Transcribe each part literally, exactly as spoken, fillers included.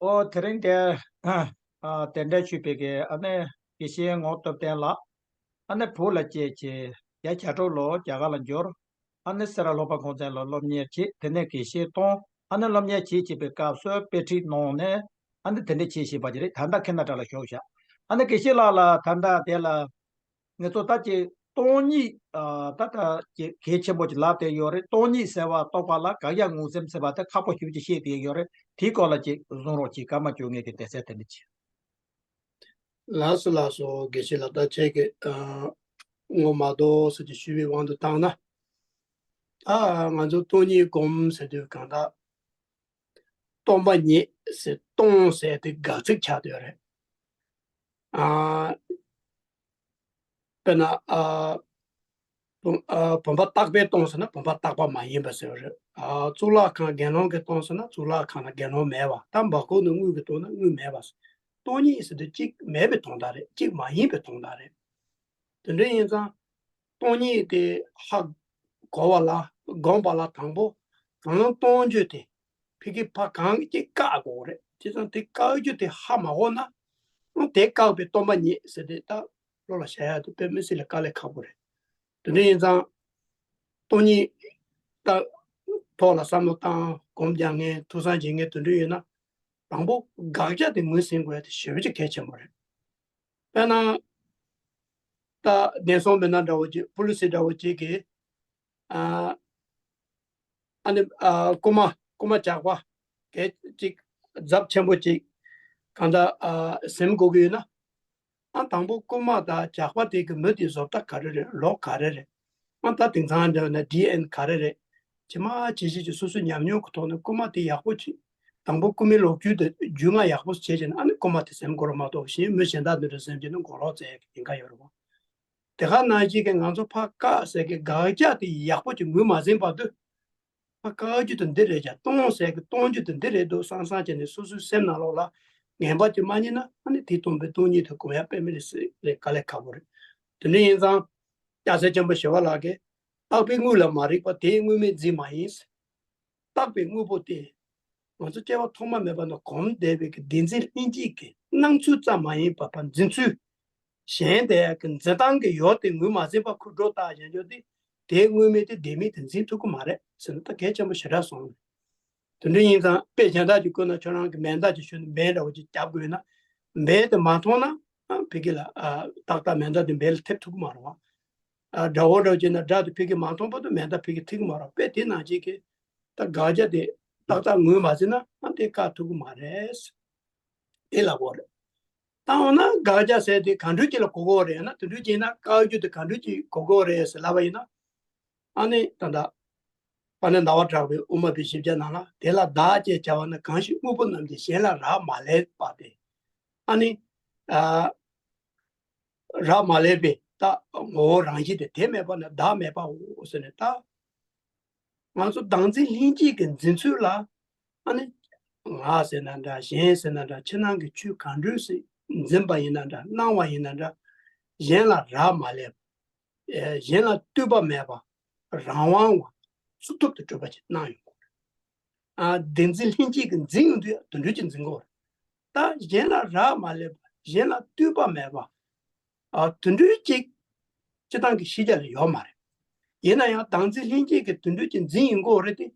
ཨོ་དེ་རིང་དེ་ཨ་དེ་འདྲ་ཞུས་པའི་གི་ཨ་ནི་དགེ་བཤེས་ངག་སྟོབས་ལྡན་ལགས། ཨ་ནི་བོད་ལ་སྐྱེས་བྱས་རྒྱ་བྱ་སྒྲོ་ལོ་རྒྱ་གར་ལ་འབྱོར། ཨ་ནི་སེ་ར་ལྷོ་པ་གུང་བཙན་སློབ་གཉེར་བྱས། དེ་ནས་དགེ་བཤེས་གཏོང་། ཨ་ནི་སློབ་གཉེར་བྱེད་བྱེད་པའི་སྐབས་སུ་དཔེ་ཁྲིད་གནང་ནས་ཨ་ནི་དེ་འདྲ་བྱས་བྱས་པ་ཅིག་རེད། ད་ལྟ་ཁེ་ན་ཌ་ལ་བཞུགས་བཞག། ཨ་ནི་དགེ་བཤེས་ལགས་ལ་ད་ལྟ་དེ་ལ་ངེད་ཚོ་ད་ཅིག་སྟོང་ཉིད་ཨ་ད་ལྟ་ཅིག་གལ་ཆེན་པོ་ཅིག་ལབ་བསྡད་ཡོད་རེད། སྟོང་ཉིད་ཟེར་བ་རྟོགས་པ་ལ་དགག་བྱ་ངོས་འཛིན་ཟེར་བ་དེ་ཁག་པོ་ཞེ་པོ་ཅིག་བཤད་བསྡད་ཡོད་རེད། དེའི་སྐོར་ལ་ཅིག་གསུང་རོགས་གྱིས། སྐར་མ་བཅོ་ལྔའི་གི་དེ་ཚད་དེ་འདྲ་ཅིག། ལགས་སོ་ལགས་སོ། དགེ་བཤེས་ལགས། ད་ཁྱེད་ཀྱིས་ཨ་ངོ་མ་རྟོགས་ཟེར་གྱི་ཞུས་པའི་དབང་དུ་བཏང་ན། ད་ང་ཚོ་སྟོང་ཉིད་སྒོམ་ཟེར་དུས་གང་ལྟར་སྟོང་པ་ཉིད་ཟེར། སྟོང་ཟེར་དེ་དགག་ཚིག་ཆགས་བསྡད་ཡོད་རེད། ཨ་དཔེར་ན་ཨ་བུམ་ཨ་བུམ་པ་རྟག་པས་སྟོང་ཟེར་ན་བུམ་པ་རྟག་པ་མ་ཡིན་པ་ཟེར་བ་རེད། ཨ་གཙུག་ལག་ཁང་དགེ་སློང་གིས་སྟོང་ཟེར་ན་གཙུག་ལག་ཁང་ན་དགེ་སློང་མེད་པ། ད་འབག་ཀོ་ནི་དངུལ་གྱིས་སྟོང་ན་དངུལ་མེད་པ། སྟོང་ཉིད་ཟེར་དུས་གཅིག་མེད་པའི་དོན་དག་རེད། གཅིག་མ་ཡིན་པའི་དོན་དག་རེད། དེ་འདྲ་ཡིན་ཙང་སྟོང་ཉིད་དེ་ཧ་གོ་བ་ལ་སྒོམ་པ་ལ་དང་པོ་གང་སྟོང་རྒྱུ་དེ་ཕ་གི་ཕ་གང་གཅིག་བཀག་དགོས་རེད། བྱས་ཙང་དེ་བཀག་རྒྱུ་དེ་ཧ་མ་གོ་ན་ཨང་དེ་བཀག་པའི་སྟོང་པ་ཉིད་ཟེར་དེ་ད་བློ་ལ་བཞག་ཡ་དེ་དཔེ་མི་སྲིད་ལ་དཀའ་ལས་ཁག་པོ་རེད། དེ་འདྲ་ཡིན་ཙང་སྟོང་ཉིད་ད་ཐོག་ལ་བསམ་བློ་བཏང་སྒོམ་རྒྱག་མཁན་ཐུགས་བསམ་བཞེས་མཁན་དེ་འདྲ་ཡོད་ན་དང་པོ་དགག་བྱ་དེ་ངོས་ཟིན་དགོས་ཡ་དེ་ཞེ་པོ་ཅིག་གལ་ཆེན་པོ་རེད། དཔེར་ན། ད་བདེན་སྲུང་མི་སྣ་འདྲ་བོ་ཅིག་པུ་ལི་སི་འདྲ་བོ་ཅིག་གིས་ཨ་ཨ་ནི་ཨ་རྐུན་མ་རྐུན་མ་ཇག་པ་གལ་ཅིག་ཚབས་ཆེན་པོ་ཅིག་གང་ལྟར་ཨ་ཟིན་དགོས་ཀྱི་ཡོད་ན། ཨ་དང་པོ་རྐུན་མ་དང་ཇག་པ་དེ་གི་མི་དེ་བཟོ་ལྟ་ག་རེ་རེད། ལོག་ག་རེ་རེད། ཨ་ད་དེང་སང་འདྲ་ན་ཌི་ཨེན་ག་རེ་རེད། ཇི་མ་ཇི་བཞིན་གྱི་སོ་སོའི་ཉམས་མྱོང་གི་ཐོག་ནས་རྐུན་མ་དེ་ཡག་པོ་ཅིག་དང་པོ་རྐུན་མའི་ལོ་རྒྱུས་དེ་རྒྱུས་མངའ་ཡག་པོ་བྱས་བྱས་ན་ཨ་ནི་རྐུན་མ་དེ་ཟིན་དགོས་རེད་མ་གཏོགས་གཞན་མི་གཞན་དག་འདི་འདྲ་ཟིན་བྱས་ན་མགོ་ལོག་བཙལ་ཡག་གི་ཉེན་ཁ་ཡོད་རེད་བ། དེ་ག་ནང་བཞིན་གྱི་ང་ཚོ་ཕར་བཀག་ཟེར་གྱི་དགག་བྱ་དེ་ཡག་པོ་ཅིག་ངོས་མ་ཟིན་བར་དུ། ཕར་བཀག་རྒྱུ་དེ་འདི་རེད་ཀྱང་སྟོང་ཟེར་གྱི་སྟོང་རྒྱུ་དེ་འདི་རེད་འདུག་བསམ་བསམ་བྱས་ནས་སོ་སོའི་སེམས་ནང་ལོགས་ལ་ངན་པ་ཅིག་མ་རྙེད་ན་ཨ་ནི་དེ་སྟོང་པའི་སྟོང་ཉིད་དེ་སྒོམ་ཡ་དཔེ་མི་སྲིད་ལས་དཀའ་ལས་ཁག་པོ་རེད། དེ་འདྲ་ཡིན་ཙང་སྐྱ་སེར་ཆེན་པོ་ཞི་བ་ལྷ་གིས་བཏགས་པའི་དངོས་ལ་མ་རིག་པ་དེའི་དངོས་མེད་འཛིན་མ་ཡིན། བཏགས་པའི་དངོས་པོ་སྟེ། ང་ཚོ་སྐྱེ་བ་ཐོག་མ་མེད་པ་ནས་གོམས་བསྡད་པའི་གི་བདེན་འཛིན་ལྷན་སྐྱེས་ཀྱི་སྣང་ཚུལ་ཙམ་མ་ཡིན་པར་ཕར་འཛིན་ཚུལ། གཞན་དེ་ཡང་གི་འཛིན་སྟངས་ཀྱི་ཡོད་དེ་ངོས་མ་ཟིན་པར་ཁོས་སྒྲོ་བཏགས་བཞག་རྒྱུ་དེ། དེའི་དངོས་མེད་དེ་བདེན་མེད་དེ་འཛིན་ཐུབ་ཀྱི་མ་རེད་ཟེར་ན་ད་གལ་ཆེན་པོ་ཞེ་དྲག་སོང་། དེ་འདྲ་ཡིན་ཙང་དཔེ་གཞན་དག་ཅིག་བཀོད་ན་ཁྱོད་རང་གི་མེ་མདའ་ཅིག་ཞོན་ནས་འབེན་འདྲ་བོ་ཅིག་རྒྱབ་དགོས་ན། འབེན་དེ་མ་མཐོང་ན་ཨ་ཕ་གི་ལ་ཨ་ཏག་ཏག་མེ་མདའ་དེ་འབེན་ལ་ཐེབས་ཐུབ་ཀྱི་མ་རེད་བ། ཨ་དགྲ་བོ་འདྲ་བོ་བྱས་ན་དགྲ་དེ་ཕ་གི་མ་མཐོང་བར་དུ་མེ་མདའ་ཕ་གི་ཐེབས་ཀྱི་མ་རེད་བ། དཔེ་དེ་ནང་བཞིན་གྱི་ད་དགག་བྱ་དེ་ཏག་ཏག་ངོས་མ་ཟིན་ན་ཨ་དེ་བཀག་ཐུབ་ཀྱི་མ་རེད། དེ་ལབ་དགོས་རེད། ད་འོ་ན་དགག་བྱ་ཟེར་དེ་ག་འདྲ་ཅིག་ལ་གོ་དགོས་རེད་ན། དེ་འདྲ་ཅིག་ན་བཀག་རྒྱུ་དེ་ག་འདྲ་ཅིག་གོ་དགོས་རེད་ཟེར་ལབ་པ་ཡིན་ན། ཨ་ནི་ད་ལྟ་དཔལ་ལྡན་ཟླ་བ་གྲགས་པའི་དབུ་མ་པའི་བཞི་བརྒྱ་ནང་ལ་དེ་ལ་བདག་ཅེས་བྱ་བ་ནི་གང་ཞིག་དངོས་པོ་རྣམས་ཀྱིས་གཞན་ལ་རག་མ་ལས་པ་སྟེ། ཨ་ནི་ཨ་རག་མ་ལས་པའི་ད་ངོ་བོ་རང་བཞིན་དེ་དེ་མེད་པ་ནི་བདག་མེད་པའོ་ཟེར་ནས་ད། ང་ཚོ་བདག་འཛིན་ལྷན་སྐྱེས་ཀྱི་འཛིན་ཚུལ་ལ་ཨ་ནི་ང་ཟེར་ན་འདྲ། གཞན་ཟེར་ན་འདྲ། ཕྱི་ནང་གི་ཆོས་གང་འདྲ་ཞིག་འཛིན་པ་ཡིན་ན་འདྲ། སྣང་བ་ཡིན་ན་འདྲ། གཞན་ལ་རག་མ་ལས་པ། ཨེ་གཞན་ལ་ལྟོས་པ་མེད་པ། རང་དབང་བ། ཚུགས་ཐུབ་ཏུ་གྲུབ་པ་ཅིག་སྣང་ཡོང་གི་རེད། ཨ་བདག་འཛིན་ལྷན་སྐྱེས་ཀྱི་འཛིན་ཡོང་དུས་དེ་འདྲ་ཅིག་འཛིན་དགོས་རེད། ད་གཞན་ལ་རག་མ་ལས་པ། གཞན་ལ་ལྟོས་པ་མེད་པ། ཨ་དེ་འདྲ་ཅིག་སྤྱིར་བཏང་གི་ཤེས་བྱ་ལ་ཡོད་མ་རེད། ཡིན་ན་ཡང་བདག་འཛིན་ལྷན་སྐྱེས་ཀྱི་དེ་འདྲ་ཅིག་འཛིན་ཡོང་གི་ཡོད་རེད་དེ།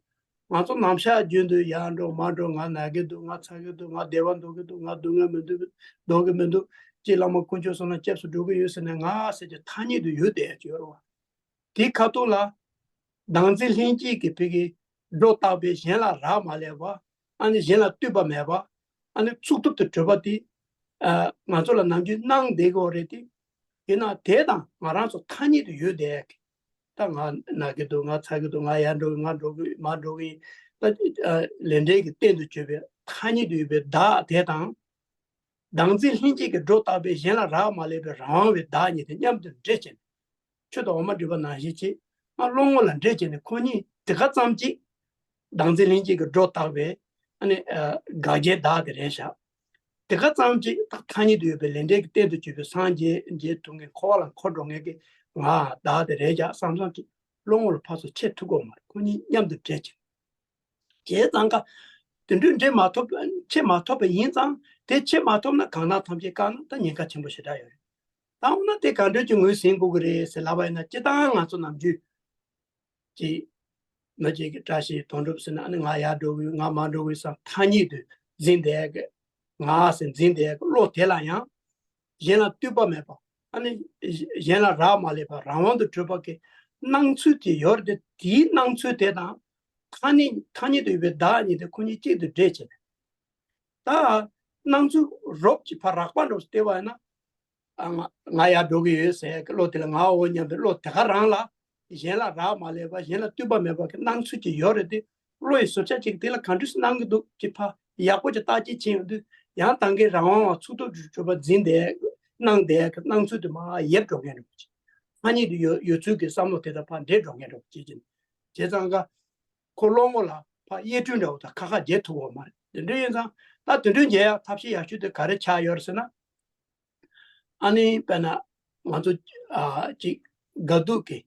ང་ཚོ་ནམ་ཞག་རྒྱུན་དུ་ཡར་འགྲོ་མར་འགྲོ། ང་ན་གི་འདུག་ང་ཚ་གི་འདུག་ང་བདེ་བ་འདོད་ཀྱི་འདུག་ང་སྡུག་བསྔལ་མི་འདོད་འདོད་ཀྱི་མི་འདུག་ཅེས་བླ་མ་དཀོན་མཆོག་གསུམ་ལ་སྐྱབས་སུ་འགྲོ་གི་ཡོད་ཟེར་ནས་ང་ཟེར་གྱི་ཐ་སྙད་དུ་ཡོད་བསྡད་ཡ་ཅིག་ཡོད་རེད་བ། དེའི་ཁ་ཐུག་ལ་བདག་འཛིན་ལྷན་སྐྱེས་ཀྱི་ཕ་གི་སྒྲོ་བཏགས་པའི་གཞན་ལ་རག་མ་ལས་པ། ཨ་ནི་གཞན་ལ་ལྟོས་པ་མེད་པ། ཨ་ནི་ཚུགས་ཐུབ་ཏུ་གྲུབ་པ་དེ་ཨ་ང་ཚོ་ལ་ནམ་རྒྱུན་སྣང་བསྡད་ཀྱི་ཡོད་རེད་དེ། ཡིན་ན་དེ་དང་ང་རང་ཚོ་ཐ་སྙད་དུ་ཡོད་བསྡད་ཀྱི། ད་ང་ན་གི་འདུག་ང་ཚ་གི་འདུག་ང་ཡར་འགྲོ་གི། ང་འགྲོ་གི་མར་འགྲོ་གི་ཡིན། ད་ཨ་ལས་འབྲས་ཀྱི་རྟེན་དུ་གྱུར་པའི་ཐ་སྙད་དུ་ཡོད་པའི་བདག་དེ་དང་། བདག་འཛིན་ལྷན་སྐྱེས་ཀྱི་སྒྲོ་བཏགས་པའི་གཞན་ལ་རག་མ་ལས་པའི་རང་དབང་བའི་བདག་ཉིད་དེ་མཉམ་དུ་འདྲེས་བྱས་ནས། ཆོས་དང་འོ་མ་འདྲེས་པ་ནང་བཞིན་བྱས། ང་བློ་ངོ་ལ་འདྲེས་བྱས་ནས་ཁོ་གཉིས་དེ་ག་ཙམ་གྱིས་བདག་འཛིན་ལྷན་སྐྱེས་ཀྱི་སྒྲོ་བཏགས་པའི་ཨ་ནི་ཨ་དགག་བྱའི་བདག་དེ་རེད་བཞག། དེ་ག་ཙམ་གྱིས་ད་ཐ་སྙད་དུ་ཡོད་པའི་ལས་འབྲས་ཀྱི་རྟེན་དུ་གྱུར་པའི་སངས་རྒྱས་རྒྱས་ཐུབ་མཁན་འཁོར་བ་ལ་འཁོར་འགྲོ་མཁན་གྱི་ང་བདག་དེ་རེད་བཞག་བསམ་བསམ་གྱིས་བློ་ངོ་ལ་ཕར་ཚུར་ཁྱེར་ཐུབ་ཀྱི་ཡོད་མ་རེད། ཁོ་གཉིས་མཉམ་དུ་འདྲེས་བྱས། བྱས་ཙང་ཀ་ དེ་འདྲའི་འདྲེ་མ་ཐོབ་ཆེ་མ་ཐོབ་པ་ཡིན་ཙང་དེ་ཆེ་མ་ཐོབ་ན་གང་ན་ཐམས་ཅད་བཀག་ན་ད་ཉེན་ཁ་ཆེན་པོ་ཞེ་དྲག་ཡོད་རེད། ད་འོ་ན་དེ་ག་འདྲ་གྱི་ངོས་ཟིན་དགོས་ཀྱི་རེད་ཟེར་ལབ་པ་ཡིན་ན་སྤྱིར་བཏང་ང་ཚོ་ནམ་རྒྱུན་གྱི་མི་གཅིག་གི་བཀྲ་ཤིས་དོན་གྲུབ་ཟེར་ན་ཨ་ནི་ང་ཡར་འགྲོ་གི་ཡོད་ང་མར་འགྲོ་གི་ཡོད་བསམ་ཐ་སྙད་དུ་འཛིན་བསྡད་ཀྱི་ང་ཟེར་འཛིན་བསྡད་ཀྱི་བློ་དེ་ལ་ཡང་གཞན་ལ་ལྟོས་པ་མེད་པ་ཨ་ནི་གཞན་ལ་རག་མ་ལས་པ་རང་དབང་དུ་གྲུབ་པ་གི་སྣང་ཚུལ་དེ་ཡོད་རེད་དེ་དེའི་སྣང་ཚུལ་དེ་དང་ཐ་སྙད་ཐ་སྙད་དུ་ཡོད་པའི་བདག་གཉིས་དེ་ཁོ་གཉིས་གཅིག་ཏུ་འདྲེས་བྱས་ནས། ད་སྣང་ཚུལ་རོབ་ཀྱི་ཕར་རགས་པ་འགྲོ་སྟེ་བ་ཡིན་ན། ཨ་ང་ང་ཡར་འགྲོ་གི་ཡོད་ཟེར་གི་བློ་དེ་ལ་ང་འོ་སྙམ་པའི་བློ་དེ་ག་རང་ལ་གཞན་ལ་རག་མ་ལས་པ་གཞན་ལ་ལྟོས་པ་མེད་པ་གི་སྣང་ཚུལ་ཅིག་ཡོད་རེད་དེ་བློ་ཡི་ཟུར་ཆ་ཅིག་དེ་ལ་ག་འདྲ་སེ་སྣང་གི་འདུག་ཅེས་ཕ་ཡག་པོ་ཅིག་བརྟག་དཔྱད་བྱས་ཡོང་དུས་ཡང་ད་གིན་རང་དབང་བ་ཚུགས་ཐུབ་ཀྱི་གྲུབ་པ་འཛིན་བསྡད་སྣང་བསྡད་གི་སྣང་ཚུལ་དེ་མར་ཡལ་འགྲོ་མཁན་འདྲ་པོ་ཅིག་ཐ་སྙད་དུ་ཡོད་ཡོད་ཚུལ་གྱི་བསམ་བློ་དེ་དང་ཕར་འདྲེས་འགྲོ་མཁན་འདྲ་པོ་ཅིག་ཅིག་བྱས་ཙང་ཀ་ཁོ་བློ་ངོ་ལ་ཕར་གཡས་འཕྲུལ་འདྲ་བོ་དང་ཁ་ཁ་འབྱེད་ཐུབ་ཀྱི་ཡོད་མ་རེད། དེ་འདྲ་ཡིན་ཙང་ད་དེ་འདྲ་འབྱེད་ཡག་ཐབས་ཤེས་ཡག་ཤོས་དེ་ག་རེ་ཆགས་ཡོད་རེད་ཟེར་ན། ཨ་ནི་དཔེར་ན་ང་ཚོ་ཨ་ཅིག་དགའ་སྡུག་གི་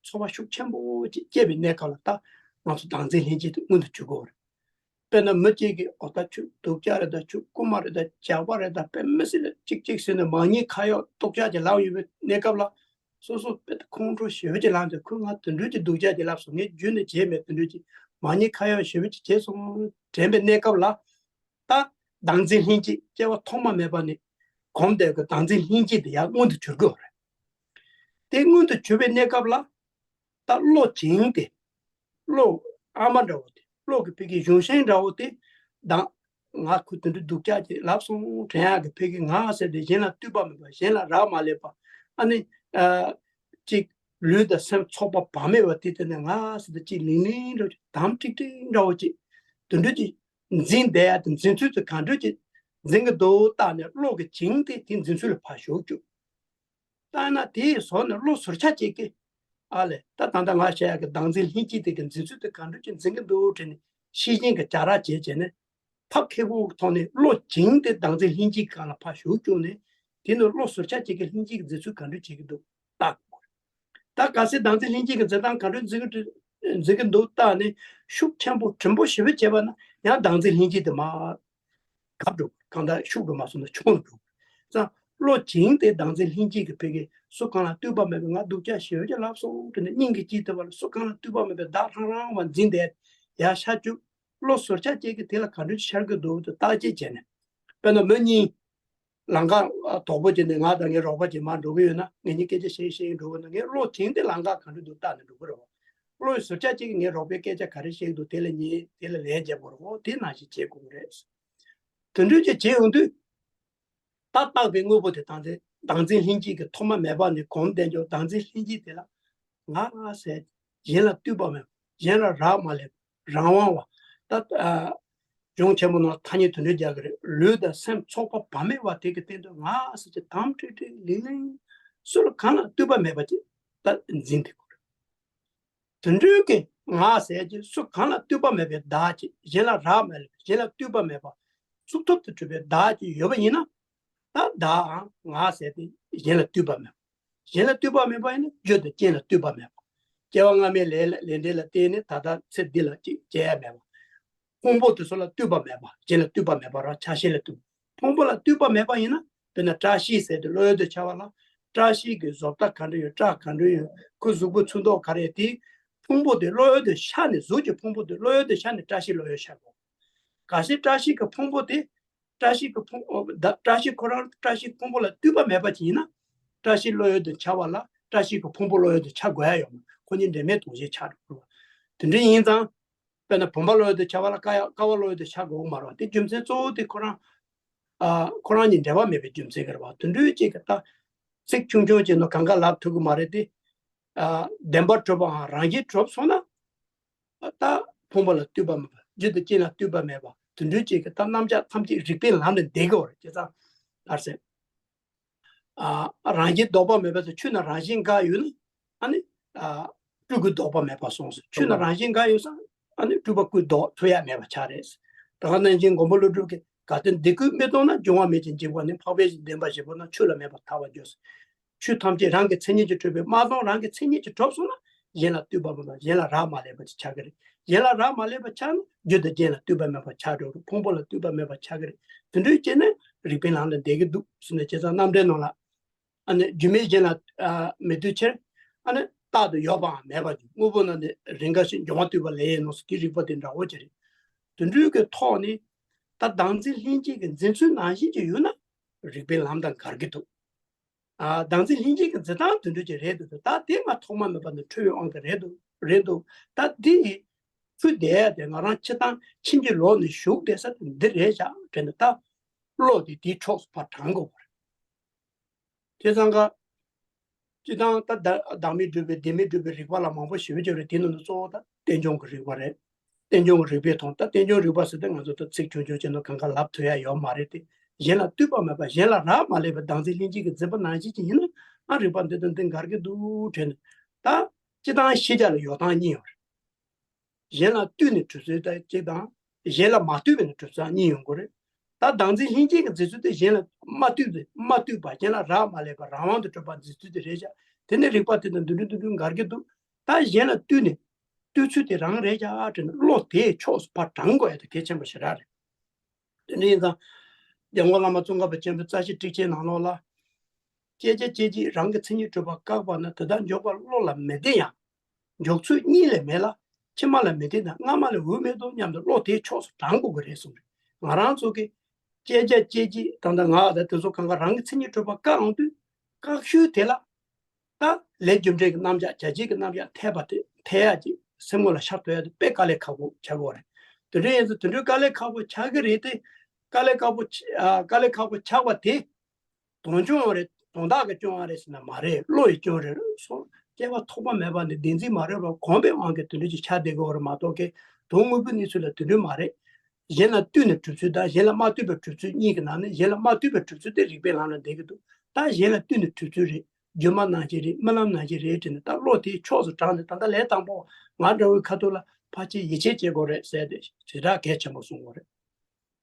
ཚོར་བ་ཤུགས་ཆེན་པོ་ཅིག་སྐྱེས་པའི་གནས་སྐབས་ལ་ད་ང་ཚོ་བདག་འཛིན་ལྷན་སྐྱེས་དེ་མངོན་དུ་གྱུར་གྱི་ཡོད་རེད། དཔེར་ན་མི་གཅིག་གིས་འོ་ད་ཁྱོད་སྡུག་ཅག་རེད་ད་ཁྱོད་རྐུན་མ་རེད་ད་ཇག་པ་རེད་ད་དཔེ་མི་སྲིད་ལ་གཅིག་གཅིག་ཟེར་ནས་མ་ཉེས་ཁ་གཡོག་སྡུག་ཅག་ཅིག་ལབ་ཡོད་པའི་གནས་སྐབས་ལ། སོ་སོ་དཔེ་ཁོང་ཁྲོ་ཞེ་པོ་ཅིག་ལངས་ཏེ་ཁོས་ང་དེ་འདྲ་ཅིག་སྡུག་ཅག་ཅིག་ལབ་སོང་ངས་རྒྱུན་ནས་བྱས་མེད་དེ་འདྲ་ཅིག་མ་ཉེས་ཁ་གཡོག་ཞེ་པོ་ཅིག་བྱས་སོང་དྲན་པའི་གནས་སྐབས་ལ། ད་བདག་འཛིན་ལྷན་སྐྱེས་སྐྱེ་བ་ཐོག་མ་མེད་པ་ནས་གོམས་བསྡད་ཀྱི་བདག་འཛིན་ལྷན་སྐྱེས་དེ་ཡར་མངོན་དུ་གྱུར་གྱི་ཡོད་རེད། དེ་མངོན་དུ་གྱུར་པའི་གནས་སྐབས་ལ། ད་བློ་བྱིངས་ཏེ། བློ་ཨ་མ་འདྲ་བོ་དེ་བློ་གི་ཕ་གི་གཞུང་ཤིང་འདྲ་བོ་དེ་དང་། ང་ཁོ་དེ་འདྲ་སྡུག་ཅག་ཅིག་ལབ་སོང་དྲན་ཡག་གི་ཕ་གི་ང་ཟེར་ཏེ་གཞན་ལ་ལྟོས་པ་མེད་པ་གཞན་ལ་རག་མ་ལས་པ་ཨ་ནི། ཨ་ཅིག་ལུས་དང་སེམས་ཚོགས་པ་བག་མེད་པ་དེ་དེ་ནས་ང་ཟེར་ཏེ་ཅིག་ལིང་ལིང་འདྲ་བོ་ཅིག་དམ་ཀྲིག་ཀྲིག་འདྲ་བོ་ཅིག་དེ་འདྲ་ཅིག་འཛིན་བསྡད་ཡག་དེ་འཛིན་ཚུལ་དེ་ག་འདྲ་ཅིག་འཛིན་གི་འདུག་བརྟག་ནས་བློ་གི་བྱིངས་ཏེ་དེ་འཛིན་ཚུལ་ལ་ཕར་ཞོག་བཅུག་ལྟ་ན་དེའི་བཟོ་ནས་བློ་ཟུར་ཆ་བྱེད་ཀྱི། ཨ་ལས་ད་ད་ལྟ་ང་བཤད་ཡག་གི་བདག་འཛིན་ལྷན་སྐྱེས་དེ་གི་འཛིན་ཚུལ་དེ་ག་འདྲ་ཅིག་འཛིན་གི་འདུག་དྲན་ནས་ཤེས་བཞིན་གྱི་བྱ་ར་བྱེད་བྱས་ནས་ཐབས་མཁས་པོའི་ཐོག་ནས་བློ་བྱིངས་ཏེ་བདག་འཛིན་ལྷན་སྐྱེས་སྒང་ལ་ཕར་ཞུགས་བཅུག་ནས་དེ་ནས་བློ་ཟུར་ཆ་བྱེད་ཀྱི་ལྷན་སྐྱེས་ཀྱི་འཛིན་ཚུལ་ག་འདྲ་བྱེད་ཀྱི་འདུག་བརྟག་དགོས། ད་གལ་སྲིད་བདག་འཛིན་ལྷན་སྐྱེས་ཀྱི་འཛིན་སྟངས་ག་འདྲ་འཛིན་གི་འཛིན་གི་འདུག་བརྟག་ནས་ཤུགས་ཆེན་པོ་གྲུང་པོ་ཞེ་པོ་བྱས་པ་ན་ཡང་བདག་འཛིན་ལྷན་སྐྱེས་དེ་མར་གབ་འགྲོ། གང་ལྟར་ཤུགས་འགྲོ་མ་སོང་ན་ཆུང་འགྲོ། ཙང་བློ་བྱིངས་ཏེ་བདག་འཛིན་ལྷན་སྐྱེས་ཀྱི་ཕ་གི་སུ་གང་ལ་ལྟོས་པ་མེད་པའི་ང་སྡུག་ཅག་ཞེ་པོ་ཅིག་ལབ་སོང་དྲན་ནས་སྙིང་གི་དཀྱིལ་དུ་བ་ལ་སུ་གང་ལ་ལྟོས་པ་མེད་པའི་བདག་རང་རང་བ་འཛིན་བསྡད་ཡར་ཤར་བཅུག་བློ་ཟུར་ཆ་བཅས་ཀྱིས་དེ་ལ་ག་འདྲ་ཤར་གྱི་འདུག་ཏུ་བརྟག་དཔྱད་བྱས་ནས། དཔེར་ན་མི་གཉིས་ལམ་ཁ་དོག་པོ་བྱས་ནས་ང་དང་ངའི་རོགས་པ་གཅིག་མར་འགྲོ་གི་ཡོད་ན་ངེད་གཉིས་སྐད་ཆ་བཤད་བཤད་འགྲོ་གི་ན་ངས་བློ་བྱིངས་ཏེ་ལམ་ཁ་ག་འདྲ་འདུག་བལྟས་ནས་འགྲོ་གི་རེད་བ། བློ་ཡི་ཟུར་ཆ་གཅིག་གིས་ངའི་རོགས་པས་སྐད་ཆ་ག་རེ་བཤད་ཀྱི་འདུག་དེ་ལ་ཉན་དེ་ལ་ལན་འཇལ་དགོས་རེད་བ། དེ་ནང་བཞིན་བྱེད་དགོས་ཀྱི་རེད། དེ་འདྲ་ཅིག་བྱེད་ཡོང་དུས། ད་བརྟགས་པའི་དངོས་པོ་དེ་དང་དེ་བདག་འཛིན་ལྷན་སྐྱེས་ཀྱི་ཐོག་མ་མེད་པ་ནས་གོམས་བསྡད་འཇོག་བདག་འཛིན་ལྷན་སྐྱེས་དེ་ལ་ང་ཟེར་གཞན་ལ་ལྟོས་པ་མེད་གཞན་ལ་རག་མ་ལས་རང་དབང་བ་ད་གཞུང་ཆེན་པོ་ནང་ཐ་སྙད་དོན་འགྲེལ་རྒྱག་གི་རེད། ལུས་དང་སེམས་ཚོགས་པ་བག་མེད་པ་དེ་གི་སྟེང་དུ་ང་ཟེར་གྱི་དམ་ཁྲིག་ཁྲིག་ལིང་ལིང་སུ་ལ་གང་ལ་ལྟོས་པ་མེད་པ་ཅིག་ད་འཛིན་དེ་དགོས་རེད། དོན་གྲུབ་ཀྱི་ང་ཟེར་གྱི་སུ་གང་ལ་ལྟོས་པ་མེད་པའི་བདག་ཅིག་གཞན་ལ་རག་མེད་ལ་གཞན་ལ་ལྟོས་པ་མེད་པ་གཟུགས་ཐོག་ཏུ་གྲུབ་པའི་བདག་ཅིག་ཡོད་པ་ཡིན་ན། ད་བདག་ང་ཟེར་ཏེ་གཞན་ལ་ལྟོས་པ་མེད་པ། གཞན་ལ་ལྟོས་པ་མེད་པ་ཡིན་ན་རྒྱུ་དང་རྐྱེན་ལ་ལྟོས་པ་མེད་པ། སྐྱེ་བ་སྔ་མའི་ལས་ལས་འབྲས་ལ་བརྟེན་ནས་ད་ལྟ་ཚེ་འདི་ལ་ཅིག་སྐྱེ་ཡ་མེད་པ། ཕུང་པོ་དེ་ཚོ་ལ་ལྟོས་པ་མེད་པ་གཞན་ལ་ལྟོས་པ་མེད་པ་རང་ཆ་ཤས་ལ་ལྟོས། ཕུང་པོ་ལ་ལྟོས་པ་མེད་པ་ཡིན་ན་དཔེར་ན་བཀྲ་ཤིས་ཟེར་ཏེ་བློ་ཡུལ་དུ་འཆར་བ་ལ་བཀྲ་ཤིས་ཀྱི་བཟོ་ལྟ་ག་འདྲ་ཡོད་སྐྲ་ག་འདྲ་ཡོད་ཁོ་གཟུགས་པོ་ཚོན་མདོག་ག་རེ་དེ་ཕུང་པོ་དེ་བློ་ཡུལ་དུ་ཤར་ནས་གཟུགས་ཀྱི་ཕུང་པོ་དེ་བློ་ཡུལ་དུ་ཤར་ནས་བཀྲ་ཤིས་བློ་ཡུལ་ཤར་དགོས། གལ་སྲིད་བཀྲ་ཤིས་ཀྱི་ཕུང་པོ་དེ་བཀྲ་ཤིས་ཀྱི་ཕུང་ཨོ་ད་བཀྲ་ཤིས་ཁོ་རང་བཀྲ་ཤིས་ཕུང་པོ་ལ་ལྟོས་པ་མེད་པ་ཅིག་ཡིན་ན་བཀྲ་ཤིས་བློ་ཡུལ་དུ་འཆར་བ་ལ་བཀྲ་ཤིས་ཀྱི་ཕུང་པོ་བློ་ཡུལ་དུ་འཆར་དགོས་ཡ་ཡོད་མ་ཁོ་གཉིས་འབྲེལ་མེད་དོན་གཞན་ཆགས་འགྲོ་དགོས་པ། དེ་འདྲ་ཡིན་ཙང་། དཔེར་ན་བུམ་པ་བློ་ཡུལ་དུ་འཆར་བ་ལ་ཀ་ཡ་ཀ་བ་བློ་ཡུལ་དུ་འཆར་དགོས་མ་རེད་བ། དེ་རྒྱུ་མཚན་གཙོ་བོ་དེ་ཁོ་རང་ཨ་ཁོ་རང་གཉིས་འབྲེལ་བ་མེད་པའི་རྒྱུ་མཚན་གྱིས་རེད་བ། དེ་འདྲའི་ཅིག་གི་ད་ཚིག་ཆུང་ཆུང་ཅིག་ནང་གང་ག་ལབ་ཐུབ་ཀྱི་མ་རེད་དེ། ཨ་བདེན་པར་གྲུབ་པའང་རང་བཞིན་གྲུབ་སོང་ན། ད་ཕུང་པོ་ལ་ལྟོས་པ་མེད་པ་རྒྱུ་དང་རྐྱེན་ལ་ལྟོས་པ་མེད་པ་དེ་འདྲའི་ཅིག་གི་ད་རྣམ་གཞག་ཐམས་ཅད་རིགས་པའི་ལམ་ལ་འདེད་དགོས་རེད་བྱས་ཙང་། ཨ་ཟེར། ཨ་རང་བཞིན་ལྡོག་པ་མེད་པ་དང་ཆོས་རྣམས་རང་བཞིན་འགའ་ཡོད་ན་ཨ་ནི་ཨ་སྤྲུལ་སྐུ་ལྡོག་པ་མེད་པ་སོང་ཟེར། ཆོས་རྣམས་རང་བཞིན་འགའ་ཡོད་ཙང་ཨ་ནི་སྤྲུལ་པ་སྐུ་ལྡོག་ཐུབ་ཡ་མེད་པ་ཆགས་རེད། ད་ག་ནང་བཞིན་མགོན་པོ་ཀླུ་སྒྲུབ་ཀྱིས་གལ་ཏེ་འདི་སྐུས་མི་ལྡོག་ན་འབྱུང་བ་མེད་ཅིང་འཇིག་པ་ནི་འཕགས་པའི་བདེན་པ་བཞི་པོ་རྣམས་ཆོས་ལ་མེད་པར་ཐལ་བར་འགྱུར་ཟེར། ཆོས་ཐམས་ཅད་རང་གི་མཚན་ཉིད་ཀྱིས་གྲུབ་པའི་མ་སྟོང་རང་གི་མཚན་ཉིད་ཀྱིས་གྲུབ་སོང་ན་གཞན་ལ་ལྟོས་པ་མེད་པ་གཞན་ལ་རག་མ་ལས་པ་ཅིག་ཆགས་ཀྱི་རེད། གཞན་ལ་རག་མ་ལས་པ་ཆགས་ན་རྒྱུ་དང་རྐྱེན་ལ་ལྟོས་པ་མེད་པ་ཆགས་འགྲོ་གི། ཕུང་པོ་ལ་ལྟོས་པ་མེད་པ་ཆགས་ཀྱི་རེད། དེ་འདྲའི་བྱས་ན་རིགས་པའི་ལམ་ལ་བསྡད་ཀྱི་འདུག་ཟེར་ནས། བྱས་ཙང་རྣམ་འགྲེལ་ནང་ལ། ཨ་ནི་རྒྱུ་མེད་གཞན་ལ་ཨ་མི་ལྟོས་ཕྱིར། ཨ་ནི་རྟག་ཏུ་ཡོད་པའང་མེད་པར་འགྱུར། དངོས་པོ་རྣམས་ནི་རེས་འགའ་ཞིག་འབྱུང་བ་ལྟོས་པ་ལས་ཡིན་ནོ་ཟེར། དེའི་རིགས་པ་དེ་འདྲ་བོ་ཅིག་རེད། དེ་འདྲའི་གི་ཐོག་ནས་ད་བདག་འཛིན་ལྷན་སྐྱེས་ཀྱི་འཛིན་ཚུལ་ནང་བཞིན་ཅིག་ཡོད་ན་རིགས་པའི་ལམ་དང་འགལ་གྱི་འདུག། ཨ། བདག་འཛིན་ལྷན་སྐྱེས་ཀྱི་འཛིན་སྟངས་དེ་འདྲ་ཅིག་རེད་འདུག། ད་དེ་ང་ཐོག་མ་མེད་པ་ནས་འཁྲུལ་བའི་དབང་གིས་རེད་འདུག། རེད་འདུག། ད་འདི་འཁྲུལ་བསྡད་ཡ་དེ་ང་རང་སྤྱིར་བཏང་ཕྱིན་ཅི་ལོག་ནས་ཞུགས་བསྡད་ས་དེ་འདི་རེད་བཞག་དྲན་ནས། ད་བློ་དེ་དེའི་ཕྱོགས་སུ་ཕར་དྲངས་དགོས་པ་རེད། བྱས་ཙང་ཀ། སྤྱིར་བཏང་ད་བདག་བདག་མེད་སྒྲུབ་པའི་བདེན་མེད་སྒྲུབ་པའི་རིགས་པ་ལ་མང་པོ་ཞེ་པོ་ཅིག་ཡོད་རེད། དེ་ནང་ནས་གཙོ་བོ་ད་རྟེན་འབྱུང་གི་རིགས་པ་རེད། རྟེན་འབྱུང་གི་རིགས་པས་མཐོང་། ད་རྟེན་འབྱུང་རིགས་པ་ཟེར་དུས་ང་ཚོ་ད་ཚིག་ཆུང་ཆུང་བྱས་ན་གང་ག་ལབ་ཐུབ་ཡ་ཡོད་མ་རེད་དེ། གཞན་ལ་ལྟོས་པ་མེད་པ། གཞན་ལ་རག་མ་ལས་པའི་བདག་འཛིན་ལྷན་སྐྱེས་ཀྱི་འཛིན་པ་ནང་བཞིན་ཅིག་ཡིན་ན། ཨ། རིགས་པ་འདི་དང་འདི་འགལ་གྱི་འདུག་དྲན་ནས། ད་སྤྱིར་བཏང་ཤེས་བྱ་ལ་ཡོད་སྟངས་གཉིས་ཡོད་རེད། གཞན་ལ་ལྟོས་ནས་གྲུབ་ཚུལ་དང་གཅིག་དང་། གཞན་ལ་མ་ལྟོས་པའི་ནས་གྲུབ་ཚུལ་གཉིས་ཡོང་གི་རེད། ད་བདག་འཛིན་ལྷན་སྐྱེས་ཀྱི་འཛིན་ཚུལ་དེ་གཞན་ལ་མ་ལྟོས་པའི། མ་ལྟོས་པ། གཞན་ལ་རག་མ་ལས་པ་རང་དབང་དུ་གྲུབ་པ་འཛིན་ཚུལ་དེ་རེད་བཞག། དེ་ནི་རིགས་པ་དེ་དང་འདི་འདྲ་འདི་འདྲ་འགལ་གྱི་འདུག། ད་གཞན་ལ་ལྟོས་ནས་ལྟོས་ཚུལ་དེ་རང་རེད་བཞག་དྲན་ནས། བློ་དེའི་ཕྱོགས་སུ་ཕར་དྲངས་དགོས་ཡ་དེ་གལ་ཆེན་པོ་ཞེ་དྲག་རེད། དེ་འདྲ་ཡིན་ཙང་། འཇམ་མགོན་བླ་མ་ཙོང་ཁ་པ་ཆེན་པོའི་རྩ་ཤེ་ཊཱིཀ་ཆེན་ནང་ལོགས་ལ། བཅད་བྱ་སྐྱེད་བྱེད་རང་གི་མཚན་ཉིད་གྲུབ་པ་བཀག་པ་ན། དེ་དག་འཇོག་པ་བློ་ལ་མི་བདེ་ཡང་། འཇོག་ཚུལ་གཉིས་ལས་མེད་ལ། ཕྱི་མ་ལ་མི་བདེ་ན་སྔ་མ་ལས་འོས་མེད་དོ་སྙམ་དུ་བློ་དེའི་ཕྱོགས་སུ་དྲངས་དགོས་ཀྱི་རེད་གསུངས་རེད། ང་རང་ཚོ་གིས་བཅད་བྱ་སྐྱེད་བྱེད་དང་། ད་ང་ད་དེ་ཚོ་གང་ག་རང་གི་མཚན་ཉིད་གྲུབ་པ་བཀག་འོང་དུས། བཀག་ཤུལ་དེ་ལ། ད་ལས་རྒྱུ་འབྲས་ཀྱི་རྣམ་གཞག། བྱ་བྱེད་ཀྱི་རྣམ་གཞག་འཐད་པ་དེ། འཐད་ཡ་ཅིག་སེམས་ངོ་ལ་ཤར་ཐུབ་ཡ་དེ་དཔེ་དཀའ་ལས་ཁག་པོ་ཆགས་ཀྱི་ཡོད་རེད། དེ་འདྲ་ཡིན་ཙང་དེ་འདྲའི་དཀའ་ལས་ཁག་པོ་ཆགས་ཀྱི་རེད་དེ། དཀའ་ལས་ཁག་པོ་ཆ་ཨ། དཀའ་ལས་ཁག་པོ་ཆགས་པ་དེ། དོན་སྐྱོང་བ་རེད། དོན་དག་གིས་སྐྱོང་བ་རེད་ཟེར་ན་མ་རེད། བློ་ཡིས་སྐྱོང་རེད་སོ། སྐྱེ་བ་ཐོག་མ་མེད་པ་ནས་བདེན་འཛིན་མ་རེད་པར་གོམས་པའི་དབང་གིས་དེ་འདྲ་ཅིག་ཆགས་བསྡད་ཀྱི་ཡོད་རེད་མ་གཏོགས། ཀྱི་དོན་དངོས་པོའི་གནས་ཚུལ་ལ་དེ་འདྲ་མ་རེད། གཞན་ལ་ལྟོས་ནས་གྲུབ་ཚུལ་དང་། གཞན་ལ་མ་ལྟོས་པར་གྲུབ་ཚུལ་གཉིས་ཀྱི་ནང་ནས། གཞན་ལ་མ་ལྟོས་པར་གྲུབ་ཚུལ་དེ་རིགས་པའི་ལམ་ལ་བསྡད་ཀྱི་འདུག། ད་གཞན་ལ་ལྟོས་ནས་གྲུབ་ཚུལ་རེད། སྒྱུ་མ་ནང་བཞིན་རེད། རྨི་ལམ་ནང་བཞིན་རེད་དྲན་ནས། ད་བློ་དེའི་ཕྱོགས་སུ་དྲངས་ནས། ད་ལྟ་ལས་དང་པོ་ང་འདྲ་བོའི་ཁ་ཐུག་ལ་ཕར་ཕྱིར་ཡིད་ཆེས་བྱེད་དགོས་རེད་ཟེར་ཏེ་ཞེ་དྲག་གལ་ཆེན་པོ་གསུང་དགོས་རེད།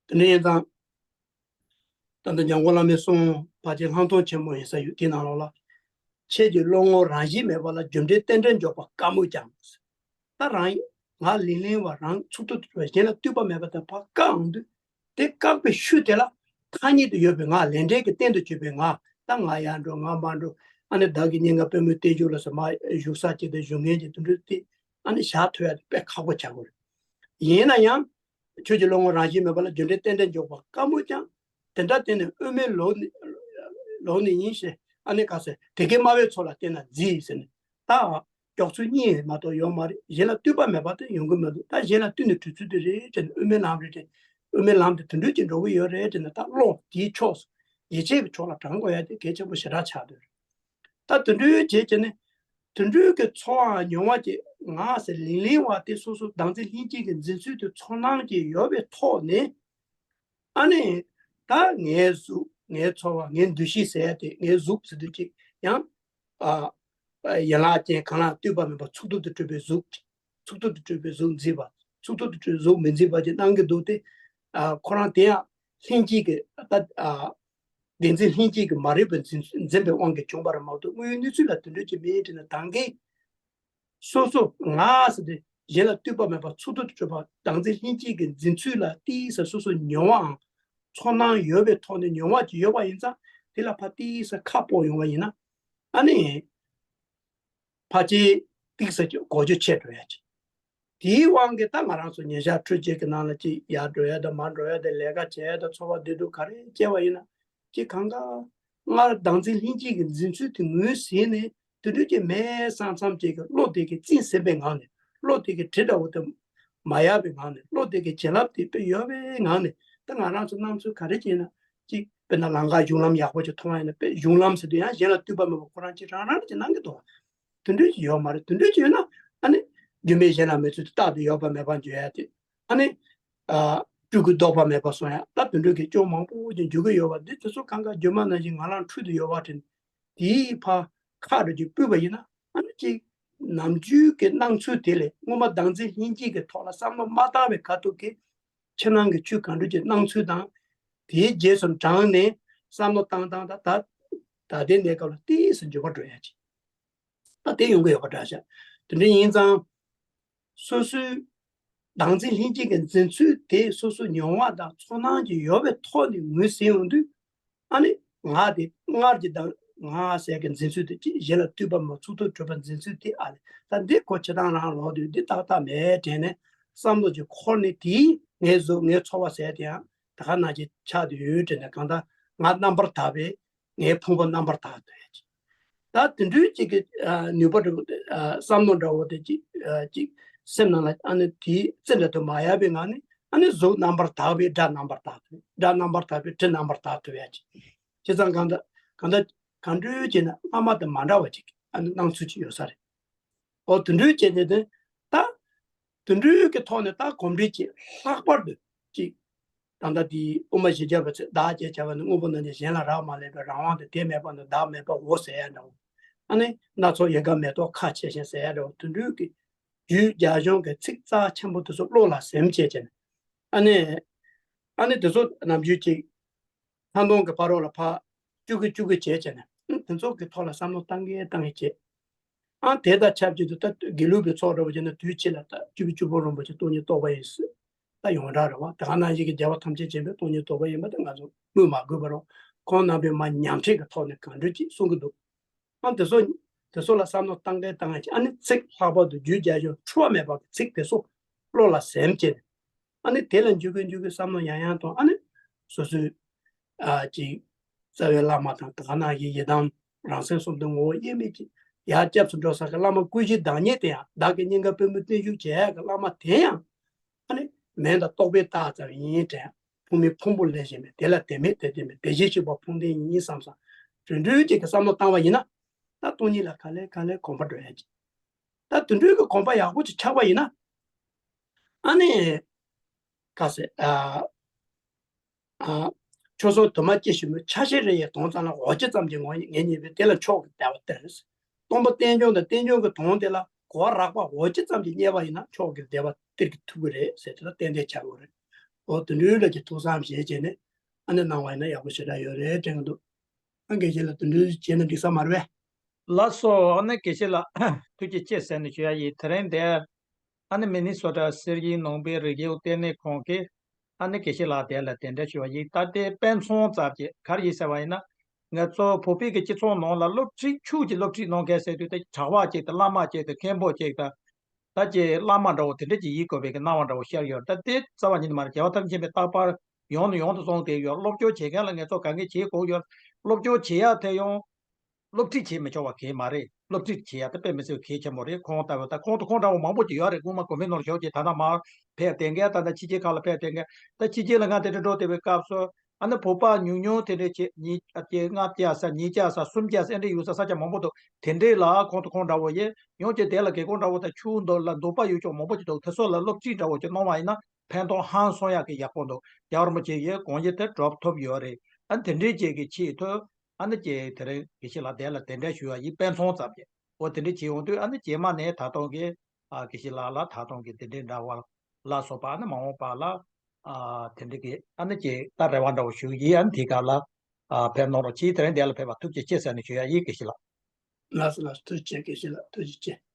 དེ་འདྲ་ཡིན་ཙང་། ད་ལྟ་འཇམ་མགོན་བླ་མའི་གསུང་ཕལ་ཆེར་ལྷག་མཐོང་ཆེན་མོ་ཡིན་ས་ཡོད། དེའི་ནང་ལོགས་ལ། ཁྱེད་ཀྱི་བློ་ངོར་རང་བཞིན་མེད་པ་ལ། རྒྱུ་འབྲས་རྟེན་འབྲེལ་འཇོག་པ་དཀའ་མོད་ཀྱང་། ད་རང་ང་ལིང་ལིང་བ། རང་ཚུགས་ཐུབ་ཐུབ་པ། གཞན་ལ་ལྟོས་པ་མེད་པ་དེ་ཕར་བཀག་འོང་དུས། དེ་བཀག་པའི་ཤུལ་དེ་ལ་ཐ་སྙད་དུ་ཡོད་པའི་ང་། ལས་འབྲས་ཀྱི་རྟེན་དུ་གྱུར་པའི་ང་། ད་ང་ཡར་འགྲོ། ང་མར་འགྲོ། ཨ་ནི་བདག་གི་སྙིང་ག་པུས་མོའི་རྟེན་མཇུག་ལ་ཟེར། མར་བཞུགས་ས་ཅིག་དང་བཞུགས་མཁན་ཅིག་དེ་འདྲ་དེ་ཨ་ནི་བཞག་ཐུབ་ཡ་དེ་དཔེ་ཁག་པོ་ཆགས་ཀྱི་ཡོད་རེད། ཡིན་ན་ཡང་། ཁྱོད་ཀྱི་བློ་ངོར་རང་བཞིན་མེད་པ་ལ། རྒྱུ་འབྲས་རྟེན་འབྲེལ་འཇོག་པ་དཀའ་མོད་ཀྱང་། དེ་འདྲ་བརྟེན་ནས་དབུ་མའི་ལུགས་ནི། ལུགས་ནི་ཡིན་ཞེས། ཨ་ནི་ག་ཟེར། དེ་སྐད་སྨྲ་བའི་ཚོགས་ལ་བརྟེན་ན་མཛེས་ཟེར་ནས། ད་འཇོག་ཚུལ་གཉིས་མ་གཏོགས་ཡོད་མ་རེད། གཞན་ལ་ལྟོས་པ་མེད་པ་དེ་ཡོང་གི་མི་འདུག། ད་གཞན་ལ་ལྟོས་ནས་གྲུབ་ཚུལ་དེ་རེད་དྲན་ནས། དབུ་མའི་ལམ་རེད་དྲན། དབུ་མའི་ལམ་དེ་དེ་འདྲ་ཅིག་འགྲོ་གི་ཡོད་རེད་དྲན་ནས། ད་བློ་དེའི་ཕྱོགས་སུ། ཡིད་ཆེས་ཀྱི་ཕྱོགས་ལ་དྲངས་དགོས་ཡ་དེ་གལ་ཆེན་པོ་ཞེ་དྲག་ཆགས་བསྡད་རེད། ད་དེ་འདྲའི་བྱས་བྱས་ནས། དེ་འདྲའི་གི་ཚོར་བ་མྱོང་བ་ཅིག། ང་ཟེར་ལིང་ལིང་བ་དེ་སོ་སོ་བདག་འཛིན་ལྷན་སྐྱེས་ཀྱི་འཛིན་ཚུལ་དེ་ཚོར་སྣང་ཅིག་ཡོད་པའི་ཐོག་ནས། ཨ་ནི་ད་ངའི་གཟུགས། ངའི་ཚོར་བ། ངའི་འདུ་ཤེས་ཟེར་ཡ་དེ། ངའི་གཟུགས་ཟེར་དུས་ཅིག་ཡང་། ཨ། ཡན་ལག་ཅན་གང་ལ་ལྟོས་པ་མེད་པར་ཚུགས་ཐུབ་ཏུ་གྲུབ་པའི་གཟུགས། ཚུགས་ཐུབ་ཏུ་གྲུབ་པའི་གཟུགས་མཛེས་པ། ཚུགས་ཐུབ་ཏུ་གྲུབ་པའི་གཟུགས་མི་མཛེས་པ་ཅིག་སྣང་གི་འདུག་སྟེ། ཨ། ཁོ་རང་དེ་ཡང་ལྷན་སྐྱེས་ཀྱི། ད། ཨ། བདེན་འཛིན་ལྷན་སྐྱེས་ཀྱིས་མ་རིག་པའི་འཛིན། འཛིན་པའི་དབང་གིས་བྱུང་བ་རེད་མ་གཏོགས། དངོས་ཡོད་གནས་ཚུལ་ལ་དེ་འདྲ་ཅིག་མིན་དྲན་ན། ད་གིན་སོ་སོ་ང་ཟེར་ཏེ་གཞན་ལ་ལྟོས་པ་མེད་པར་ཚུགས་ཐུབ་ཏུ་གྲུབ་པ། བདག་འཛིན་ལྷན་སྐྱེས་ཀྱི་འཛིན་ཚུལ་ལ་ཏོག་ཙམ་སོ་སོ་མྱོང་བའམ་ཚོར་སྣང་ཡོད་པའི་ཐོག་ནས་མྱོང་བ་ཅིག་ཡོད་པ་ཡིན་ཙང་། དེ་ལ་ཕར་ཏོག་ཙམ་ཁ་སྤོ་ཡོང་བ་ཡིན་ན། ཨ་ནི་ཕལ་ཆེར་ཏོག་ཙམ་གྱི་གོ་རྒྱུ་ཆེ་འགྲོ་ཡ་ཅིག། དེའི་དབང་གིས་ད་ང་རང་ཚོ་ཉིན་ཞག་འཕྲོད་བཅས་ཀྱི་ནང་ལ་ཅིག་ཡར་འགྲོ་ཡ་དང་མར་འགྲོ་ཡ་དང་། ལས་ཀ་བྱེད་ཡ་དང་། འཚོ་བ་བདེ་སྡུག་ག་རེ་སྐྱེལ་བ་ཡིན་ན། ཅིག་གང་ག་སྔར་བདག་འཛིན་ལྷན་སྐྱེས་ཀྱི་འཛིན་ཚུལ་དེ་ངོས་ཟིན་ནས། དེ་འདྲ་ཅིག་མེད་ས་མཚམས་ཅིག་གི་བློ་དེ་གིས་རྩིས་ཟིན་པའི་ངང་ནས། བློ་དེ་གི་དྲི་འདྲ་བོ་དེ་མ་ཡལ་བའི་ངང་ནས། བློ་དེ་གི་བྱིན་རླབས་དེ་དཔེ་ཡོད་པའི་ངང་ནས། ད་ང་རང་ཚོ་སྣང་ཚུལ་ག་རེ་ཅིག་ཡིན་ན། ཅིག་དཔེར་ན་ལམ་ཁ་གཞུང་ལམ་ཡག་པོ་ཅིག་མཐོང་བ་ཡིན་ན། དཔེ་གཞུང་ལམ་ཟེར་དུས་ཡང་གཞན་ལ་ལྟོས་པ་མེད་པར་ཁོ་རང་ཅིག་རང་རང་ཅིག་སྣང་གི་འདུག། དེ་འདྲ་ཅིག་ཡོད་མ་རེད། དེ་འདྲ་ཅིག་ཡོད་ན། ཨ་ནི་རྒྱུ་མེད་གཞན་ལ་མེད་ཚུལ་དེ་རྟག་ཏུ་ཡོད་པ་མེད་པར་འགྱུར་ཡ་དེ། ཨ་ནི། ཨ། སྤྲུལ་སྐུ་ལྡོག་པ་མེད་པ་སོང་ཡ། ད་དེ་འདྲ་གི་སྐྱོན་མང་པོ་ཅིག་འཇུག་གི་ཡོད་པ་འདི་དེ་ཚོ་གང་ག་སྒྱུ་མ་ནང་བཞིན་ངང་ལམ་འཁྲུལ་དུ་ཡོད་པ་དྲན། དེའི་ཕར་ཁ་འདྲ་ཅིག་ཕུད་པ་ཡིན་ན། ཨ་ནི་ཅིག་ནམ་རྒྱུན་གྱི་སྣང་ཚུལ་དེ་ལས། སྔོན་མ་བདག་འཛིན་ལྷན་སྐྱེས་ཀྱི་ཐོག་ལ་བསམ་བློ་མ་བཏང་བའི་ཁ་ཐུག་གི་ཕྱི་ནང་གི་ཆོས་གང་འདྲ་ཅིག་སྣང་ཚུལ་དང་། དེའི་རྗེས་སུ་འབྲངས་ནས་བསམ་བློ་བཏང་སྟངས་དང་། ད་ད་ལྟའི་གནས་སྐབས་ལ་ཏོག་ཙམ་འགྱུར་བ་འགྲོ་ཡ་ཅིག། ད་དེ་ཡོང་གི་ཡོད་པ་འདྲ་ཤག། དེ་འདྲ་ཡིན་ཙང་། སོ་སོའི་ བདག་འཛིན་ལྷན་སྐྱེས་ཀྱི་འཛིན་ཚུལ་དེ་སོ་སོའི་མྱོང་བ་དང་ཚོར་སྣང་གི་ཡོད་པའི་ཐོག་ནས་ངོས་ཟིན་ཡོང་དུས། ཨ་ནི་ང་དེ་སྔར་གྱི་བདག་ང་ཟེར་གྱི་འཛིན་ཚུལ་དེ་གཅིག་གཞན་ལ་ལྟོས་པ་མ་ཚུགས་ཐུབ་གྲུབ་པ་འཛིན་ཚུལ་དེ་ཨ་ལས། ད་འདི་ཁོ་ཆེ་ཐང་རང་ལོག་དུས་འདི་ཏག་ཏག་མེད་དྲན་ནས་བསམ་བློ་ཅིག་འཁོར་ནས། དེས་ངའི་གཟུགས་ངའི་ཚོར་བ་ཟེར་དེ་ཡང་ད་ག་ནང་བཞིན་ཆགས་བསྡད་ཡོད་དྲན་ནས། གང་ལྟར་ང་རྣམ་པར་དག་པས་ངའི་ཕུང་པོ་རྣམ་པར་དག་ཐུབ་ཡ་ཅིག་ད་དེ་འདྲའི་ཅིག་གི་ནུས་པ་འདྲ་བོ་དེ། བསམ་བློ་འདྲ་བོ་དེ་ཅིག་ཅིག་སེམས་ནང་ལ་ཨ་ནི་དེའི་རྩེ་འདྲ་དུ་མ་ཡལ་བའི་ངང་ནས། ཨ་ནི་གཟུགས་རྣམ་པར་དག་པས་སྒྲ་རྣམ་པར་དག་ཐུབ། སྒྲ་རྣམ་པར་དག་པས་དྲི་རྣམ་པར་དག་ཐུབ་ཡ་ཅིག་བྱས་ཙང་གང་ལྟར་གང་ལྟར་གང་འདྲ་བྱས་ན་སྔ་མ་དང་མ་འདྲ་བ་ཅིག་ཨ་ནི་སྣང་ཚུལ་ཅིག་ཡོད་ས་རེད། འོ་དེ་འདྲའི་བྱས་ནས་དེ་ད་དེ་འདྲའི་གི་ཐོག་ནས་ད་གོམས་འདྲིས་ཀྱིས་ལྷག་པར་དུ་ཅིག་ད་ལྟ་དེའི་དབུ་མ་བཞི་བརྒྱ་པ་ཚོས་བདག་ཅེས་བྱ་བ་ནི་དངོས་པོ་རྣམས་ཀྱི་གཞན་ལ་རག་མ་ལས་པའི་རང་དབང་དུ། དེ་མེད་པ་ནི་བདག་མེད་པའོ་ཟེར་ཡ་འདྲ་བོ། ཨ་ནི་སྣ་ཚོགས་ཡལ་ག་མེ་ཏོག་ཁ་ཕྱེ་ཞིང་ཟེར་ཡ་འདྲ་བོ། དེ་འདྲའི་གི་རྒྱུད་རྒྱ་གཞུང་གི་ཚིག་རྩ་ཆེན་པོ་དེ་ཚོ་བློ་ལ་ཟིན་བྱས་བྱས་ནས། ཨ་ནི་ཨ་ནི་དེ་ཚོ་ནམ་རྒྱུན་ཅིག་ཐང་སྟོང་གི་ཕ་རོལ་ལ་ཕར་བཅུག་གི་བཅུག་གི་བྱས་བྱས་ནས། ཨ་དེ་ཚོ་གི་ཐོག་ལ་བསམ་བློ་བཏང་གི་བཏང་གི་བྱས། ཨ་དེ་དང་ཆབས་ཅིག་ཏུ་ད་དགེ་ལུགས་པའི་ཚོགས་འདྲ་བོ་བྱས་ན་དུས་ཕྱིས་ལ་ད་སྤྱི་བོ་སྤྱི་བོ་རིན་པོ་ཆེ་སྟོང་ཉིད་རྟོགས་པ་ཡིན་ཟེར། ད་ཡོངས་གྲགས་རེད་བ། ད་ག་ནང་བཞིན་གྱི་རྒྱལ་བ་ཐམས་ཅད་མཁྱེན་པའི་སྟོང་ཉིད་རྟོགས་པ་ཡིན་པ་དེ་ང་ཚོ་སྨོས་མ་དགོས་པ་རེད། ཁོང་རྣམ་པས་མར་ཉམས་ཁྲིད་ཀྱི་ཐོག་ནས་གང་འདྲ་ཅིག་གསུང་གི་འདུག་ཨ་དེ་ཚོ་དེ་ཚོ་ལ་བསམ་བློ་བཏང་གི་བཏང་གི་བྱས། ཨ་ནི་ཚིག་ལྷག་པར་དུ་རྒྱུད་རྒྱ་གཞུང་འཁྲུལ་བ་མེད་པ་གི་ཚིག་དེ་ཚོ་བློ་ལ་ཟིན་བྱས། ཨ་ནི་དེ་ལ་འཇུག་གི་འཇུག་གི་བསམ་བློ་ཡང་ཡང་གཏོང་། ཨ་ནི་སོ་སོའི་ཨ་ཅིག་རྩ་བའི་བླ་མ་དང་། ད་ག་ནང་བཞིན་ཡི་དམ་རང་སེམས་གསུམ་དང་ངོ་བོ་དབྱེར་མེད་ཅིག་ཡར་སྐྱབས་སུ་འགྲོ་ས་གི་བླ་མ་སྐུ་བཞི་བདག་ཉིད་དེ་ཡང་། བདག་གི་སྙིང་གར་པུས་མོ་བརྟན་བཞུགས་བྱེད་ཡ་གི་བླ་མ་དེ་ཡང་། ཨ་ནི་མིང་དང་རྟོགས་པའི་རྟགས་ཙམ་ཡིན་དྲན། ཕུང་མེད་ཕུང་པོ་ལས་གཞན་མེད། དེ་ལ་དེ་མེད་དེ་དེ་མེད། དེ་བཞིན་གཤེགས་པ་ཕུང་ལྡན་ཡིན་བསམ་བསམ་དེ་འདྲའི་ཅིག་གི་བསམ་བློ་བཏང་བ་ཡིན་ན། ད་སྟོང་ཉིད་ལ་ག་ལེ་ག་ལེ་གོམས་པ་འགྲོ་ཡ་ཅིག་ད་དེ་འདྲའི་གི་གོམས་པ་ཡག་པོ་ཅིག་ཆགས་པ་ཡིན་ན། ཨ་ནི་ག་ཟེར། ཨ་ཨ་ཆོས་སྲུང་དུ་མ་སྐྱེ་ཤི་མོའི་ཆ་ཤས་རེ་ཡི་དོན་ཙམ་ལ་འོ་བྱེད་ཙམ་གྱི་ངོ་ངེས་རྙེད་པས། དེ་ལ་མཆོག་གི་བདེ་བ་སྟེར། སྟོང་པ་རྟེན་འབྱུང་དང་རྟེན་འབྱུང་གི་དོན་དེ་ལ་གོ་བ་རགས་པ་འོ་བྱེད་ཙམ་གྱིས་རྙེད་པ་ཡིན་ན་མཆོག་གི་བདེ་བ་སྟེར་གྱི་ཐུབ་ཀྱི་རེད་ཟེར། དེ་ལ་ཏན་ཏན་ཆགས་དགོས་རེད། འོ་དེ་འདྲའི་ལ་གྱི་ཐུགས་བསམ་བཞེས་བྱས་ནས་ཨ་ནི་གནང་བ་ཡིན་ན་ཡག་པོ་ཞེ་དྲག་ཡོད་རེད་དྲན་གྱི་འདུག་ཨ་དགེ་བཤེས་ལགས་དེ་འདྲའི་བྱས་ན་འགྲིག་ས་མ་རེད་པས། ལགས་སོ། ཨ་ནི་དགེ་བཤེས་ལགས་ཐུགས་རྗེ་ཆེ་ཟེར་ནས་ཞུ་ཡ་ཡིན། དེ་རིང་འདིར་ཨ་ནི་མི་ནི་སོ་ཊ་སེར་ཡིན་ནང་པའི་རིག་གཞུང་ལྟེ་གནས་ཁང་གིས་ཨ་ནི་དགེ་བཤེས་ལགས་དེ་ལ་གདན་འདྲེན་ཞུ་བ་ཡིན། ད་ལྟའི་དཔེ་མཚོན་ཙམ་གྱིས་ག་རེ་ཡིན་ཟེར་བ་ཡིན་ན། ང་ཚོ་བོད་པའི་གི་སྤྱི་ཚོགས་ནང་ལ་སློབ་ཁྲིད་ཆོས་ཀྱི་སློབ་ཁྲིད་གནང་མཁན་ཟེར་དུས་དེ་གྲྭ་པ་གཅིག་དང་བླ་མ་གཅིག་དང་མཁན་པོ་གཅིག་དང་། ད་ཀྱི་བླ་མ་འདྲ་བོ་དེ་འདྲ་ཅིག་ཡིན་དགོས་པའི་གི་སྣང་བ་འདྲ་བོ་ཤར་ཡོད། ད་དེ་རྩ་བ་ཉིད་ནས་མ་རེད། རྒྱལ་བ་ཐམས་ཅད་མཁྱེན་པའི་རྟག་པར་ཡོང་ནས་ཡོང་དུ་སོང་བསྡད་ཡོད། སློབ་སྦྱོང་བྱེད་མཁན་ལ་ངེད་ཚོ་དཀའ་ངལ་བྱེད་དགོས་ཡོད། སློབ་སྦྱོང་བྱེད་ཡ་དེ་ཡང་སློབ་ཁྲིད་བྱེད་མི་ཆོག་པ་གང་ཡང་མ་རེད། སློབ་ཁྲིད་བྱེད་ཡ་དེ་དཔེ་མི་སྲིད་པའི་གལ་ཆེན་པོ་རེད། ཁོང་ལྟ་བུ་ད་ཁོང་དང་ཁོང་འདྲ་བོ་མང་པོ་ཅིག་ཡོད་རེད། སྔོན་མ་དགོན་པའི་ནང་ལ་ཞོགས་ཀྱི་ད་ལྟ་མར་ཕེབས་བསྡད་མཁན། ད་ལྟ་ཕྱི་རྒྱལ་ཁག་ལ་ཕེབས་བསྡད་མཁན། ད་ཕྱི་རྒྱལ་ལ་ང་དེ་འདྲ་འགྲོ་བསྡད་པའི་སྐབས་སུ། ཨ་ནི་བོད་པ་ཉུང་ཉུང་དེ་འདྲས་བྱེད། ཉིས་བརྒྱ་ལྔ་བརྒྱ་ས་ཉིས་བརྒྱ་ས་སུམ་བརྒྱ་ས་ཨེ་འདྲས་ཡོད་ས་ས་ཆ་མང་པོ་འདུག་དེ་འདྲས་ལ་ཁོང་དང་ཁོང་འདྲ་བོ་ཡས་ཡོང་གི་དེ་ལ་དགེ་སྐོས་འདྲ་བོ་དང་ཆོས་འདུལ་ལ་འདུག་པ་ཡོད་ཅོག་མང་པོ་ཅིག་འདུག་དེ་ཚོ་ལ་སློབ་ཁྲིད་འདྲ་བོ་ཅིག་གནང་བ་ཡིན་ན་ཕན་ཐོགས་ཧང་སང་ཡག་གི་ཡག་པོ་འདུག་རྒྱལ་བ་རིན་པོ་ཆེ་ཡས་དགོངས་གཞི་དེ་སྒྲུབ་ཐུབ་ཡོད་རེད། ཨ་ནི་དེ་འདྲས་ཅིག་གི་ཆེད་དུ་ཨ་ནི་ཅིག་དེ་རིང་དགེ་བཤེས་ལགས་དེ་ལ་གདན་འདྲེན་ཞུ་བ་ཡིན། དཔེ་མཚོན་ཙམ་གྱིས། འོ་དེ་འདྲས་བྱེད་ཡོང་དུས་ཨ་ནི་རྗེས་མ་ནས་ད་དུང་གི་ཨ་དགེ་བཤེས་ལགས་ལ་ད་དུང་གི་དེ་འདྲའི་འདྲ་བ་ལ་སོགས་པ་ཨ་ནི་མ་འོངས་པ་ལ་ཨ་དེ་འདྲའི་གི་ཨ་ནི་ཀྱི་ད་རེ་བ་འདྲ་བོ་ཞུ་གི་ཡིན། ཨ་ནི་དེའི་སྐབས་ལ་ཨ་ཕེབས་གནང་རོགས་གྱིས། དེ་རིང་འདིར་ལ་ཕེབས་པ་ཐུགས་རྗེ་ཆེ་ཟེར་ནས་ཞུ་ཡ་ཡིན་དགེ་བཤེས་ལགས། ལགས་སོ་ལགས་སོ། ཐུགས་རྗེ་ཆེ་དགེ་བཤེས་ལགས། ཐུགས་རྗེ་ཆེ།